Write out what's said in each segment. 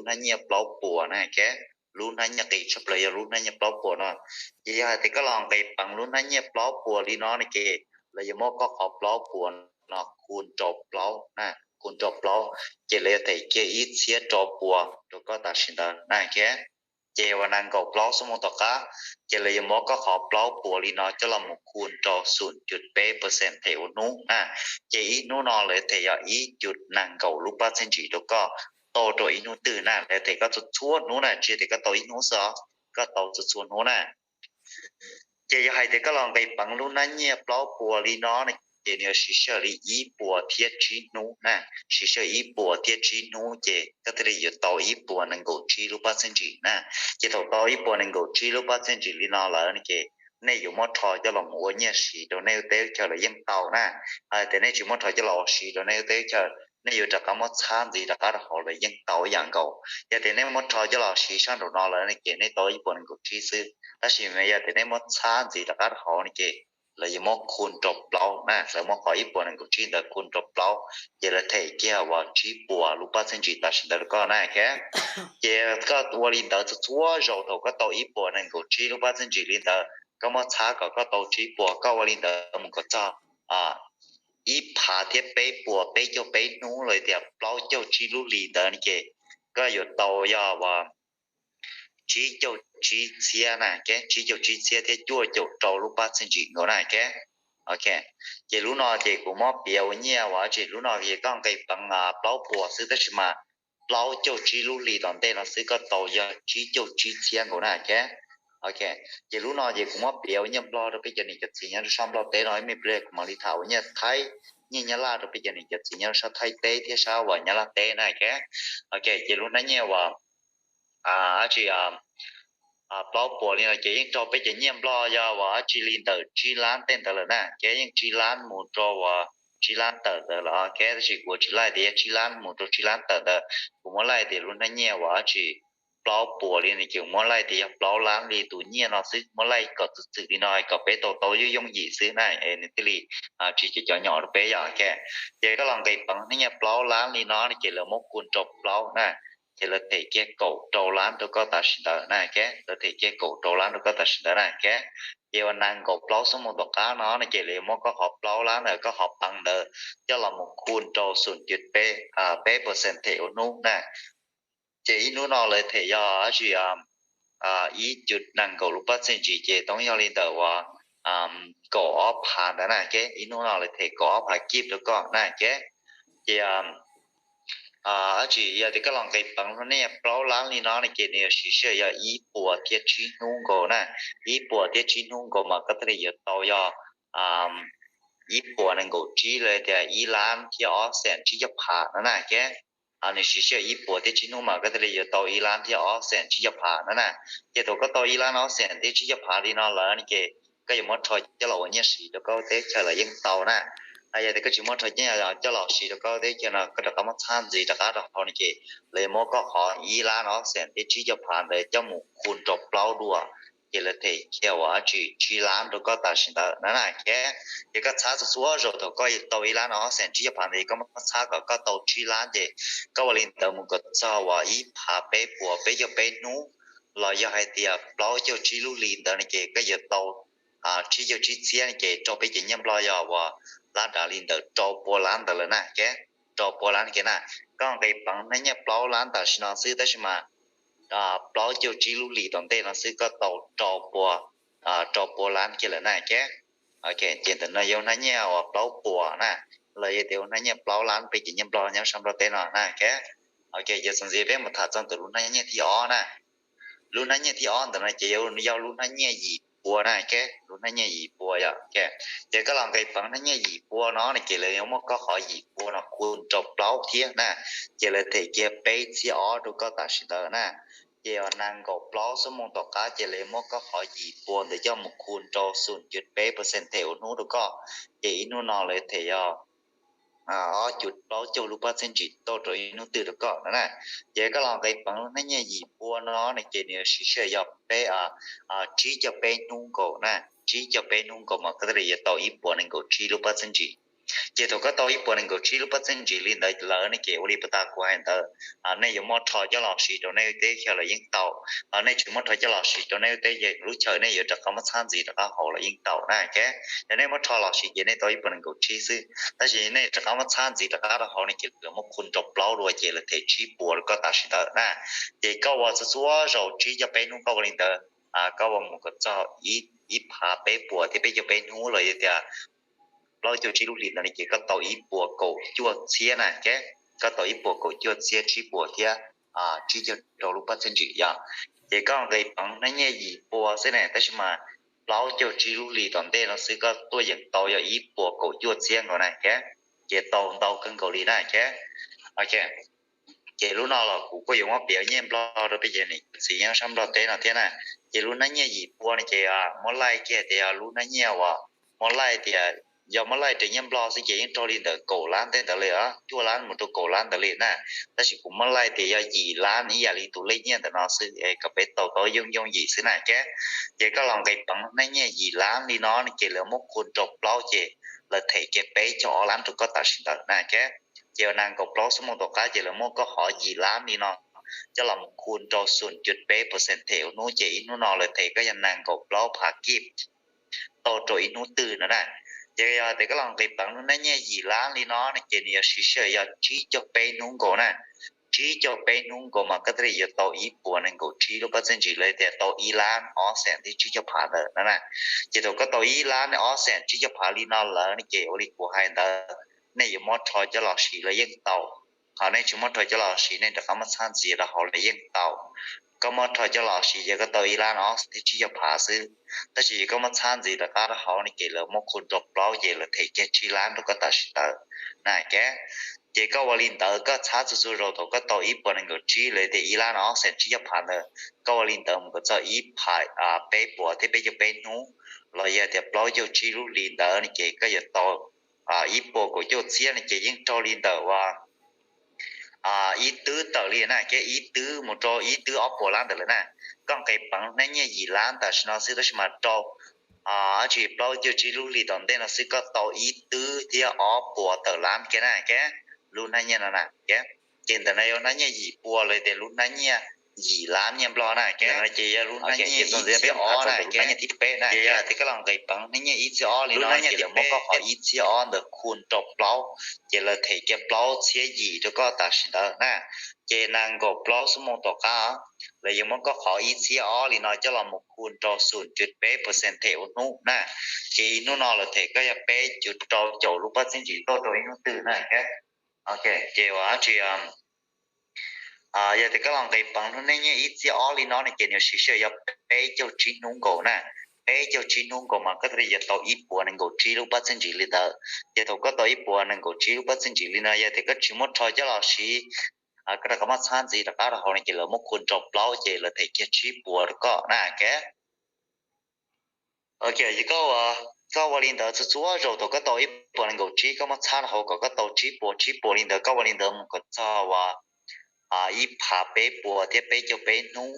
hnab nyiaj plaub puas na, ok. Lub hnab nyiaj qis tshaj plaws yog lub hnab nyiaj plaub puas no. Ces yog hais tias koj los nqis peev lub hnab nyiaj plaub puas li no ne ces lawv yuav muab koj qhov plaub puas no khun rau plaub na, khun rau plaub, ces lawv yuav them kiag ib txhiab rau puas rau koj tam sim ntawd na, ok. Ces uas nees nkaum plaub xuab moos tom qab, ces lawv yuav muab koj qhov plaub puas li no coj los mus khun rau xum cum peb percent them ua hnub na. Ces ib hnub no lawv them yog ib cum nees nkaum lub paj txiaj ntsim rau koj tau rau ib hnub twg na, lawv them koj txhua txhua hnub na, tsis yog tias koj tau ib hnub xwb os, koj tau txhua txhua hnub na. Ces yog hais tias koj los nqis peev lub hnab nyiaj plaub puas li no ne, ces nws yuav siv sij hawm li ib puas thiab tsib hnub na, siv sij hawm ib puas thiab tsib hnub ces koj thiaj li yuav tau ib puas nees nkaum tsib lub paj txiaj ntsim na. Ces thaum tau ib puas nees nkaum tsib lub paj txiaj ntsim li no lawm ne ces nej yuav muab rho coj los mus ua nyiaj siv rau nej lub teb lub chaw los yeej tau na. Hais tias nej tsis muab rho coj los siv rau nej lub teb lub chaw, nej yuav rov qab muab txhab ntxiv rov qab rau hauv los yeej tau ib yam nkaus. Yog tias nej muab rho coj los siv sab nraum no lawm ne ces nej tau ib puas nees nkaum tsib xwb, tab sis mas yog tias nej muab txhab ntxiv rov qab rau hauv ne ces lawv yuav muab khun rau plaub na, lawv muab qhov ib puas nees nkaum tsib ntawd khun rau plaub, ces lawv them kiag uas tsib puas lub paj txiaj ntsim tam sim ntawd rau koj na, ok. Ces koj ua li ntawd txhua txhua zaus thaum koj tau ib puas nees nkaum tsib lub paj txiaj ntsim li ntawd, koj muab txhab kom koj tau tsib puas, koj ua li ntawd mus kom txog ib phav thiab peb puas peb caug peb hnub los tias plaub caug tsib lub hlis ntawd ne ces koj yuav tau yog uas tsib caug tsib txhiab na, ok, tsib caug tsib txhiab thiab cuaj caum rau lub paj txiaj ntsim nkaus na, ok. Ok, ces lub no ces kuv muab piav ua nyiaj uas tsis, lub no ces koj nqis peev plaub puas xwb tab sis mas plaub caug tsib lub hlis tom ntej no xwb koj tau yog tsib caug tsib txhiab nkaus na, ok. Ok, ces lub no ces kuv muab piav ua nyiaj Nplog rau peb cov niam cov txiv nyob rau sab Nplog teb no, ib me pliag kuv mam li tham ua nyiaj Thaib, nyiaj Nyab Laj rau peb cov niam cov txiv nyob rau sab Thaib teb thiab sab uas Nyab Laj teb na, ok. Ok, ces lub hnab nyiaj uas dab tsi plaub puas li no ces yeej raug peb cov nyiaj Nplog yog uas dab tsi li ntawm tsib lab tej ntawd lawm na, ces yeej tsib lab mus rau uas tsib lab tawm ntawd lawm, ok. Tab sis kuv tsis laij tias yog tsib lab mus rau tsib lab tawm ntawd, kuv muab laij tias lub hnab nyiaj uas dab tsi plaub puas li no ces kuv muab laij tias yog plaub lab li tus nyiaj no xwb, muab laij kom txwm txwm li no kom peb tau tau yooj yooj yim xwb na, es nws thiaj li tsis cov cov nyom rau peb yom, ok. Ces koj los nqis peev hnab nyiaj plaub lab li no ces lawv muab khun rau plaub na, ces lawv them kiag kaum rau lab rau koj tam sim ntawd na, ok. Lawv them kiag kaum rau lab rau koj tam sim ntawd na, ok. Ces uas nees nkaum plaub xuab moos tom qab no no ces lawv yuav muab koj qhov plaub lab ntawd, koj qhov peev ntawd coj los mus khun rau xum cum peb percent them ua hnub na. Ces ib hnub no lawv them yog dab tsi ib cum nees nkaum lub paj txiaj ntsim ces toob yog li ntawm uas kaum ob phav ntawd na, ok. Ib hnub no lawv them kaum ob phav kib rau koj na, ok. Ces dab tsi yog tias koj los nqis peev lub hnab nyiaj plaub lab li no no ces nws yuav siv sij hawm yog ib puas thiab tsib hnub nkaus na. Ib puas thiab tsib hnub nkaus mas koj thiaj li yuav tau yog ib puas nees nkaum tsib los tias ib lab thiab ob xees tsib caug phav no na, ok. Nws siv sij hawm ib puas thiab tsib hnub mas koj thiaj li yuav tau ib lab thiab ob xees tsib caug phav no na. Ces thaum koj tau ib lab ob xees thiab tsib caug phav li no lawm no ces koj yuav muab rho coj los ua nyiaj siv rau koj lub teb chaws los yeej tau na. Yog tias koj tsis muab rho coj los siv rau koj lub teb chaws no koj rov qab muab txhab ntxiv rov qab rau hauv no ces lawv yuav muab koj qhov ib lab ob xees thiab tsib caug phav ntawd coj mus khun rau plaub dua, ces lawv them kiag uas dab tsi tsib lab rau koj tam sim ntawd na na, ok. Ces koj txhab txhua txhua zaus thaum koj tau ib lab ob xees tsib caug phav ntawd koj muab txhab kom koj tau tsib lab ces koj ua li ntawd mus kom txog uas ib phav peb puas peb caug peb hnub los yog hais tias plaub caug tsib lub hlis ntawd no ces koj yuav tau tsib caug tsib txhiab no ces raug peb cov nyiaj Nplog yog uas lab dav li ntawm rau pua lab ntawd lawm na, ok. Rau pua lab no ces na, koj nqis peev hnab nyiaj plaub lab tam sim no xwb tab sis mas plaub caug tsib lub hlis tom ntej no xwb koj tau rau pua, rau pua lab kiag lawm na, ok. Ok, ces ntawm no yog hnab nyiaj uas plaub puas na, los yog tias hnab nyiaj plaub lab peb cov nyiaj Nplog nyob sab Nplog teb no na, ok. Ok, ces txuas ntxiv peb mus tham txog ntawm lub hnab nyiaj thib ob na. Lub hnab nyiaj thib ob ntawm no ces yog lub hnab nyiaj yim pua na, ok. Lub hnab nyiaj yim pua yog, ok. Ces koj los nqis peev hnab nyiaj yim pua no no ces lawv yuav muab koj qhov yim pua no khun rau plaub thiab na, ces lawv them kiag peb txhiab ob rau koj tam sim ntawd na. Ces uas nees nkaum plaub xuab moos tom qab ces lawv muab koj qhov yim pua ntawd coj mus khun rau xum cum peb percent them ua hnub rau koj, ces ib hnub no lawv them yog ob cum plaub caug lub paj txiaj ntsim tau rau ib hnub twg rau koj no na. Ces koj los nqis peev lub hnab nyiaj yim pua no no ces nws yuav siv sij hawm yog peb, tsib caug peb hnub nkaus na, tsib caug peb hnub nkaus mas koj thiaj li yuav tau ib puas nees nkaum tsib lub paj txiaj ntsim. Ces thaum koj tau ib puas nees nkaum tsib lub pab txiaj ntsim li ntawd lawm ne ces ua li puag ta kuv hais ntawd, nej yuav muab rho coj los siv rau nej teb chaws los yeej tau, nej tsis muab rho coj los siv rau nej teb chaws lub chaw nej yuav rov qab muab txhab ntxiv rov qab hauv los yeej tau na. Ces yog nej muab rho los siv ces nej tau ib puas nees nkaum tsib xwb, tab sis nej rov qab muab txhab ntxiv rov qab rau hauv ne ces lawv muab khu rau plaub dua ces lawv them tsib puas rau koj tam sim ntawd na. Ces koj ua txhua txhua zaus tsib caug peb hnub koj ua li ntawd, koj ua mus kom txog ib phav peb puas thiab peb caug peb hnub los yog tias plaub caug tsib lub hlis ntawd ne ces koj tau ib puas kaum cuaj txhiab na. Koj tau ib puas kaum cuaj txhiab tsib puas thiab tsib caug rau lub pab txiaj ntsim yom. Ces koj nqis peev hnab nyiaj yim pua xwb ne, tab sis mas plaub caug tsib lub hlis tom ntej no xwb koj tuaj yeem tau yog ib puas kaum cuaj txhiab nkaus na. Ces tau ntau kawg nkaus li na. Ces lub no los kuv kuj yuav muab piav nyiaj Nplog rau peb cov niam txiv nyob sab Nplog teb no thiab na. Ces lub hnab nyiaj yim pua no ces muab laij kiag tias yog lub hnab nyiaj uas muab laij tias, yog muab laij rau nyiaj Nplog xwb ces yeej raug li ntawm kaum lab tej ntawd li, cuaj lab mus rau kaum lab ntawd li na. Tab sis kuv muab laij tias yog yim lab ib yam li tus lej nyiaj ntawm no xwb es kom peb tau tau yooj yooj yim xwb na. Ces koj los nqis peev hnab nyiaj yim lab li no ces lawv muab khu rau plaub ces lawv them kiag peb caug ob lab rau koj tam sim ntawd na. Ces nees nkaum plaub xuab moos tom qab ces lawv muab koj qhov yim lab li no coj los mus khu rau xoom cuj peb percent them ua hnub ces ib hnub no lawv them koj yog nees nkaum plaub phav kib tau rau ib hnub twg no na. Ces yog tias koj los nqis peev lub hnab nyiaj yim lab li no no ces nws yuav siv sij hawm yog tsib caug peb hnub nkaus na. Tsib caug peb hnub nkaus mas koj thiaj li yuav tau ib puas nees nkaum tsib lub pab txiaj ntsim los tias tau ib lab ob xees thiab tsib caug phav ntawd no na. Ces thaum koj tau ib lab ob xees tsib caug phav li no lawm no ces ua li kuv hais ntawd, nej yuav muab rho coj los siv los yeej tau, ho nej tsis muab rho coj los siv nej rov qab muab txhab ntxiv rau hauv los yeej tau. Koj muab rho coj los siv ces koj tau ib lab ob xees thiab tsib caug phav xwb, tab sis yog koj muab txhab ntxiv rov qab rau hauv no ces lawv muab khu rau plaub ces lawv them kiag tsib lab rau koj tam sim ntawd na. Ces koj ua li ntawd koj txhab txhua txhua zaus thaum koj tau ib puas nees nkaum tsib los tias ib lab ob xees tsib caug phav ntawd, koj ua li ntawd mus kom txog ib phav peb puas thiab peb caug peb hnub los yog tias plaub caug tsib lub hlis ntawd no ces koj yuav tau ib puas kaum cuaj txhiab no ces yeej raug li ntawm ua ib twb tawm li na, kev ib twb mus rau ib twb ob puas lab ntawd lawm na. Koj nqis peev hnab nyiaj yim lab tam sim no xwb tab sis mas rau dab tsi plaub caug tsib lub hlis tom ntej no xwb koj tau ib twb thiab ob puas tawm lab kiag na. Kev lub hnab nyiaj no na, kev ces ntawm no yog hnab nyiaj yim pua los tias lub hnab nyiaj yim lab nyiaj Nplog na. Kev no ces yog lub hnab nyiaj ib txhiab ob na, kev hnab nyiaj thib peb na. Ces yog tias koj los nqis peev hnab nyiaj ib txhiab ob li no ces lawv muab koj qhov ib txhiab ob ntawd khu rau plaub ces lawv them kiag plaub txhiab yim rau koj tam sim ntawd na. Ces nees nkaum plaub xuab moos tom qab lawv yuav muab koj qhov ib txhiab ob li no coj los mus khu rau xoom cuj peb percent them ua hnub na. Ces ib hnub no lawv them koj yog peb cuv rau caum lub pab txiaj ntsim tau rau ib hnub twg na. Ces ua dab tsi yog tias koj los nqis peev lub hnab nyiaj ib txhiab ob li no no ces nws siv sij hawm yog peb caug tsib hnub nkaus na. Peb caug tsib hnub nkaus mas koj thiaj li yuav tau ib puas nees nkaum tsib lub pab txiaj ntsim li ntawd. Ces thaum koj tau ib puas nees nkaum tsib lub pab txiaj ntsim li no yog tias koj tsis muab rho coj los siv, koj rov qab muab txhab ntxiv rov qab rau hauv no ces lawv muab khu rau plaub ces lawv them kiag tsib puas rau koj na. Kev koj ua li ntawd txhua txhua zaus thaum koj tau ib puas nees nkaum tsib koj muab txhab rau hauv kom koj tau tsib puas tsib puas li ntawd, koj ua li ntawd mus kom txog ua ib phav peb puas thiab peb caug peb hnub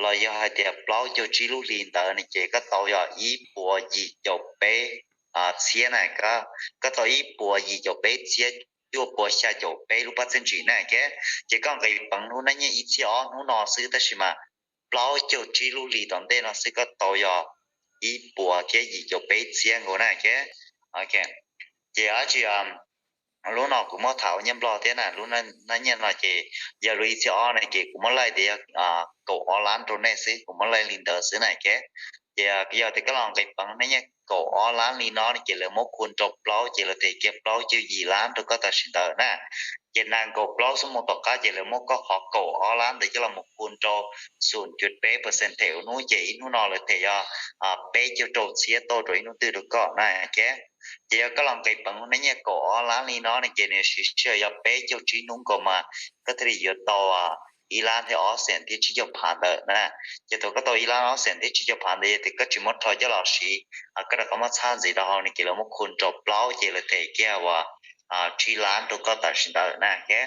los yog hais tias plaub caug tsib lub hlis ntawd no ces koj tau yog ib puas yim caum peb txhiab na. Koj tau ib puas yim caum peb txhiab cuaj puas xya caum peb lub pab txiaj ntsim na. Kev ces koj nqis peev lub hnab nyiaj ib txhiab ob hnub no xwb tab sis mas plaub caug tsib lub hlis tom ntej no xwb koj tau yog ib puas thiab yim caum peb txhiab nkaus na. Kev ces dab tsi lub no kuv muab tham ua nyiaj Nplog thiab na, lub hnab nyiaj no ces yog lub ib txhiab ob na ces kuv muab laij tias yog kaum ob lab rau nej xwb, kuv muab laij li ntawd xwb na. Kev ces yog tias koj los nqis peev hnab nyiaj kaum ob lab li no ces lawv muab khu rau plaub ces lawv them kiag plaub caug yim lab rau koj tam sim ntawd na. Ces nees nkaum plaub xuab moos tom qab ces lawv muab koj qhov kaum ob lab ntawd coj los mus khu rau xoom cuj peb percent them ua hnub ces ib hnub no lawv them yog peb caug rau txhiab tau rau ib hnub twg rau koj na. Kev ces yog koj los nqis peev hnab nyiaj kaum ob lab li no no ces nws siv sij hawm yog peb caug tsib hnub nkaus mas koj thiaj li yuav tau ib lab thiab ob xees thiab tsib caug phav ntawd na. Ces thaum koj tau ib lab ob xees thiab tsib caug phav ntawd yog tias koj tsis muab rho coj los siv, koj rov qab muab txhab ntxiv rau hauv no ces lawv muab khu rau plaub ces lawv them kiag ua tsib lab rau koj tam sim ntawd na. Kev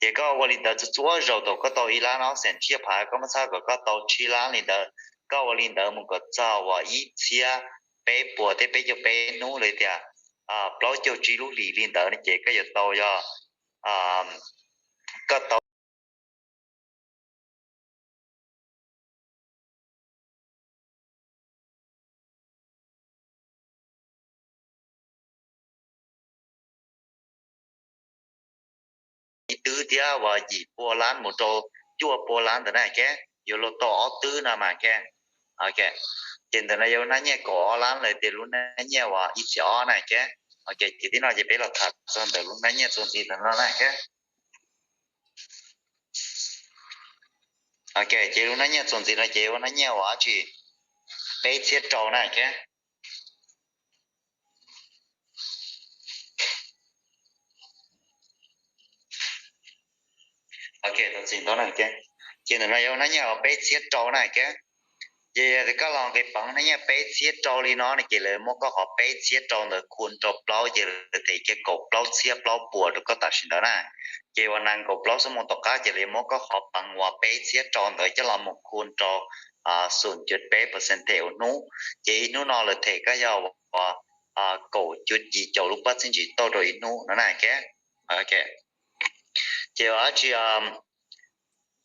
ces koj ua li ntawd txhua txhua zaus thaum koj tau ib lab ob xees tsib caug phav koj muab txhab kom koj tau tsib lab li ntawd, koj ua li ntawd mus kom txog ua ib txhiab peb puas thiab peb caug peb hnub li tias plaub caug tsib lub hlis li ntawd no ces koj yuav tau yog, koj tau ib twb thiab uas yim pua lab mus rau cuaj pua lab ntawd na ke, yuav luag tau ob twb no mas ke. Ces ntawm no yog lub hnab nyiaj kaum ob lab los tias lub hnab nyiaj uas ib txhiab ob na ke. Ces tib no ces peb los tham txog ntawm lub hnab nyiaj txuas ntxiv ntawm no na ke. Ces lub hnab nyiaj txuas ntxiv no ces ua hnab nyiaj uas dab tsi, peb txhiab rau na ke. Ces ntawm no yog hnab nyiaj uas peb txhiab rau na ke. Ces yog tias koj los nqis peev hnab nyiaj peb txhiab rau li no no ces lawv muab koj qhov peb txhiab rau ntawd khu rau plaub ces lawv them kiag kaum plaub txhiab plaub puas rau koj tam sim ntawd na. Ces uas nees nkaum plaub xuab moos tom qab ces lawv muab koj qhov peev uas peb txhiab rau ntawd coj los mus khu rau xum cuv peb percent ua hnub, ces ib hnub no lawv them koj yog uas kaum cuv yim caum lub pab txiaj ntsim tauj rau ib hnub no na ke. Ces dab tsi,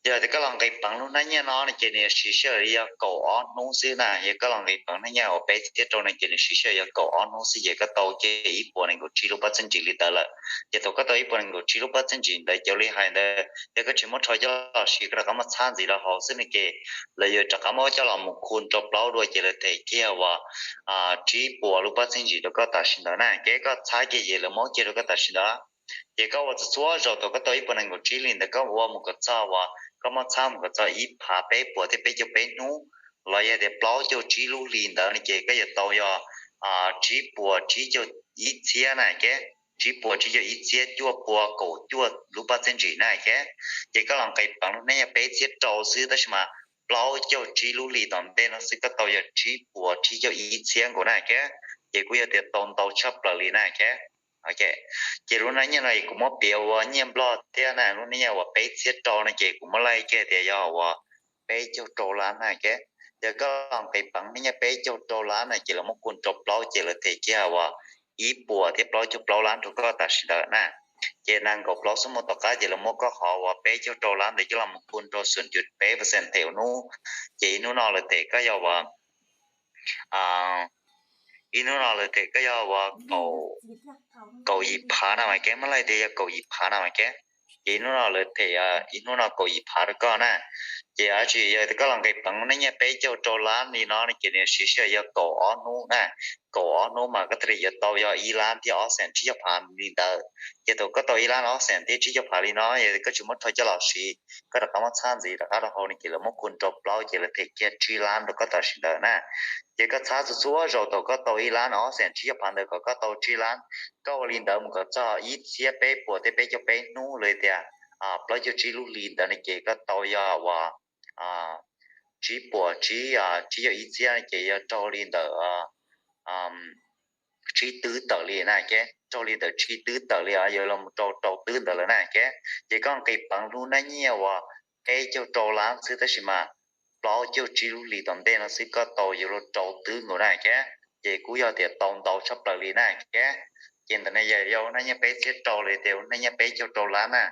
yog tias koj los nqis peev lub hnab nyiaj no no ces nws siv sij hawm li yog kaum ob hnub xwb na. Yog koj los nqis peev hnab nyiaj uas peb txhiab rau no ces nws siv sij hawm yog kaum ob hnub xwb ces koj tau kiag ib puas nees nkaum tsib lub pab txiaj ntsim li ntawd lawm. Ces thaum koj tau ib puas nees nkaum tsib lub pab txiaj ntsim ntawd cov li hais ntawd yog koj tsis muab rho coj los siv koj rov qab muab txhab ntxiv rau hauv xwb no ces lawv yuav rov qab muab coj los mus khu rau plaub dua ces lawv them kiag uas tsib puas lub pab txiaj ntsim rau koj tam sim ntawd na. Ces koj txhab kiag ces lawv muab kiag rau koj tam sim ntawd. Ces koj ua txhua txhua zaus thaum koj tau ib puas nees nkaum tsib li ntawd koj ua mus kom txog uas koj muab txhab mus kom txog ib phav peb puas thiab peb caug peb hnub los yog tias plaub caug tsib lub hlis ntawd no ces koj yuav tau yog tsib puas tsib caug ib txhiab na ke, tsib puas tsib caug ib txhiab cuaj pua kaum cuaj lub pab txiaj ntsim na ke. Ces koj los nqis peev lub hnab nyiaj peb txhiab rau xwb tab sis mas plaub caug tsib lub hlis tom ntej no xwb koj tau yog tsib puas tsib caug ib txhiab nkaus na ke. Ces kuj yog tias tau ntau tshaj plaws li na ke. Ces lub hnab nyiaj no kuv muab piav ua nyiaj Nplog thiab na, lub hnab nyiaj uas peb txhiab rau no ces kuv muab laij kiag tias yog uas peb caug rau lab na ke. Yog koj los nqis peev hnab nyiaj peb caug rau lab na ces lawv muab khu rau plaub ces lawv them kiag uas ib puas thiab plaub caug plaub lab rau koj tam sim ntawd na. Ces nees nkaum plaub xuab moos tom qab ces lawv muab koj qhov uas peb caug rau lab ntawd coj los mus khu rau xum cuv peb percent ua hnub, ces ib hnub no lawv them koj yog uas ib hnub no lawv them koj yog uas kaum yim phav na mas ke, muab laij tias yog kaum yim phav na mas ke. Ces ib hnub no lawv them, ib hnub no kaum yim phav rau koj na. Ces dab tsi, yog tias koj los nqis peev hnab nyiaj peb caug rau lab li no no ces nws siv sij hawm yog kaum ob hnub na. Kaum ob hnub mas koj thiaj li yuav tau yog ib lab thiab ob xees tsib caug phav li ntawd. Ces thaum koj tau ib lab ob xees thiab tsib caug phav li no yog tias koj tsis muab rho coj los siv, koj rov qab muab txhab ntxiv rov qab rau hauv no ces lawv muab khu rau plaub ces lawv them kiag tsib lab rau koj tam sim ntawd na. Ces koj txhab txhua txhua zaus thaum koj tau ib lab ob xees tsib caug phav ntawd kom koj tau tsib lab. Koj ua li ntawd mus kom txog ib txhiab peb puas thiab peb caug peb hnub los yog tias plaub caug tsib lub hlis ntawd no ces koj tau yog uas tsib puas tsib, tsib caug ib txhiab no ces yog raug li ntawm tsib twb tawm li na ke, raug li ntawm tsib twb tawm li os, yuav los rau rau twb ntawd lawm na ke. Ces koj nqis peev lub hnab nyiaj uas peb caug rau lab xwb tab sis mas plaub caug tsib lub hlis tom ntej no xwb koj tau yuav luag rau twb nkaus na ke. Ces kuj yog tias tau ntau tshaj plaws li na ke. Ces ntawm no yog yog hnab nyiaj peb txhiab rau los tias hnab nyiaj peb caug rau lab na.